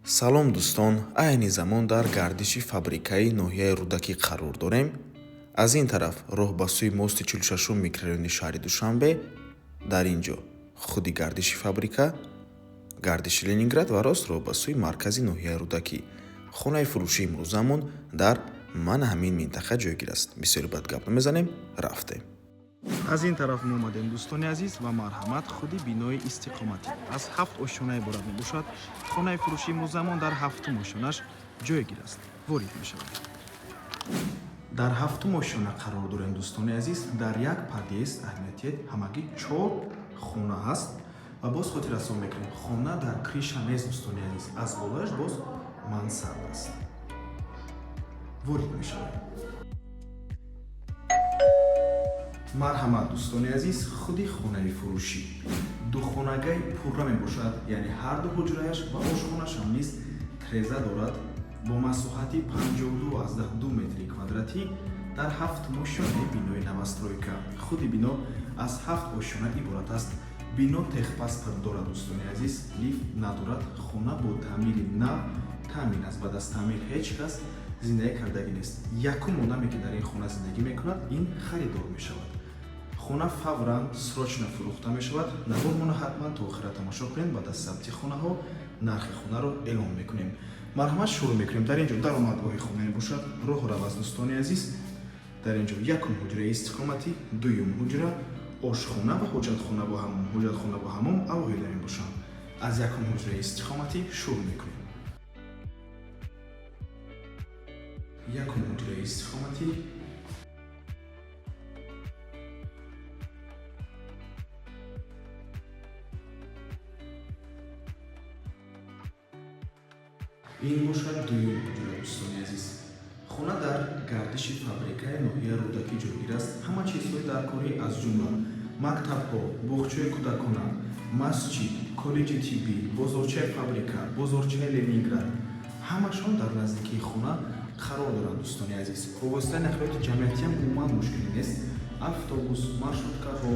Салом, дӯстон! Айни замон дар гардиши фабрикаи ноҳияи Рӯдакӣ қарор дорем. Аз ин тараф роҳ ба сӯи мости 46-ум микрорайони шаҳри Душанбе, дар ин ҷо худи гардиши фабрика, гардиши Ленинград ва рост роҳ ба сӯи маркази ноҳияи Рӯдакӣ. Хонаи фурӯшии имрӯзамон дар мана ҳамин минтақа ҷойгир аст. Бисёри бад гап намезанем, рафтем. Аз ин тараф мо омадем, дӯстони азиз, ва марҳамат, худи бинои истиқоматӣ аз ҳафт ошёна иборат мебошад. Хонаи фурӯшии имрӯзамон дар ҳафтум ошёнаш ҷойгир аст. Ворид мешавад. Дар ҳафтум ошёна қарор дорем, дӯстони азиз. Дар як подъезд, аҳамиятият, ҳамагӣ чор хона ҳаст ва боз хотиррасон мекунем, хона дар крыша нест, дӯстони азиз, аз болояш боз мансард аст. Ворид мешавем. Марҳамат, дӯстони азиз, худи хонаи фурӯшӣ духонагаи пурра мебошад, яъне ҳар ду ҳуҷраяш ва ошхонашам низ треза дорад, бо масоҳати 52,2 метри квадратӣ дар ҳафтум ошёнаи бинои новостройка. Худи бино аз ҳафт ошёна иборат аст. Бино техпаспорт дорад, дӯстони азиз, лифт надорад. Хона бо таъмири нав таъмин аст. Баъд аз таъмир ҳеҷ кас зиндагӣ кардагӣ нест. Якум одаме, ки дар ин хона зиндагӣ мекунад, ин харидор мешавад. Хона фавран, срочно фурӯхта мешавад. Навормона ҳатман то охира тамошо кунед. Баъд аз сабти хонаҳо нархи хонаро эълон мекунем. Марҳамат, шурӯъ мекунем. Дар ин ҷо даромадгоҳи хона мебошад, роҳрав аст, дӯстони азиз. Дар ин ҷо якум ҳуҷраи истиқоматӣ, дуюм ҳуҷра, ошхона ва ҳоҷатхона бо ҳамом. Ҳоҷатхона бо ҳамом алоҳида мебошанд. Аз якум ҳуҷраи истиқоматӣ шурӯъ мекунем. Якум ҳуҷраи истиқоматӣ, ин бошад дуюм ҳуҷра. Дӯстони азиз, хона дар гардиши фабрикаи ноҳияи Рӯдакӣ ҷойгир аст. Ҳама чизҳои даркорӣ, аз ҷумла мактабҳо, боғчаи кӯдакона, масҷид, коллеҷи тиббӣ, бозорчаи фабрика, бозорчаи Ленинград ҳамашон дар наздикии хона қарор доранд. Дӯстони азиз, бо воситаи нақлиёти ҷамъиятиам умуман мушкилӣ нест. Автобус, маршруткаҳо,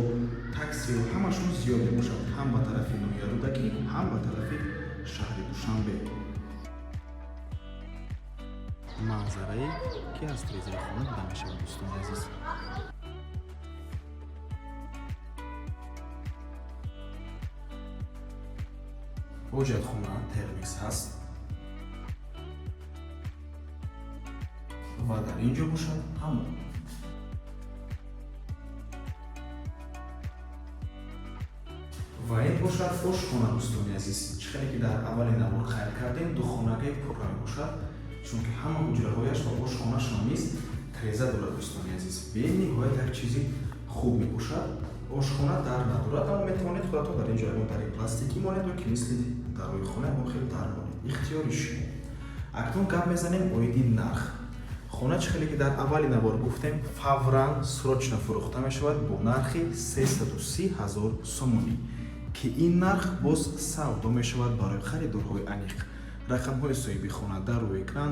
таксиҳо ҳамашон зиёд мебошад, ҳам ба тарафи ноҳияи Рӯдакӣ, ҳам ба тарафи шаҳри Душанбе. Манзарае, ки аз трезаи хона дида мешавад, дӯстони азиз. Ҳоҷатхона термис ҳаст ва дар ин ҷо бошад ҳамом. Ва ин бошад ошхона. Дӯстони азиз, чӣ хеле ки дар аввали навор қайд кардем, духонагаи пурра мебошад, чунки ҳама ҳуҷраҳояш ва ошхонашон низ треза дорад. Дӯстони азиз, бениҳоят як чизи хуб мебошад. Ошхона дар надорад, аммо метавонед худатон дар ин ҷо ягон дари пластикӣ монед ё ки мисли дарои хона ягон хел дар монед, ихтиёри шумо. Акнун гап мезанем оиди нарх. Хона, чӣ хеле ки дар аввали навор гуфтем, фавран, срочно фурӯхта мешавад бо нархи 330 ҳазор сомонӣ, ки ин нарх боз савдо мешавад барои харидорҳои аниқ. Рақамҳои соҳиби хона дар рӯи экран,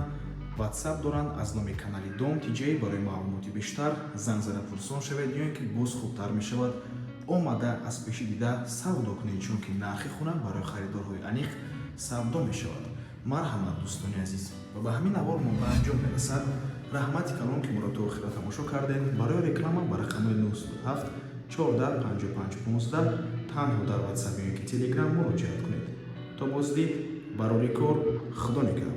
Ватсап доранд. Аз номи канали Дом Тиҷей барои маълумоти бештар занг зада пурсон шавед ё ин ки боз хубтар мешавад омада аз пеши дида савдо кунед, чунки нархи хона барои харидорҳои аниқ савдо мешавад. Марҳамат, дӯстони азиз, ва ба ҳамин навор мо ба анҷом мерасад. Раҳмати калон, ки моро то охира тамошо кардем. Барои реклама ба рақамҳои 97 14 55 15 танҳо дар Ватсап ё ин ки Телеграм муроҷиат кунед. То боздид, барори кор, худо нигаҳбон.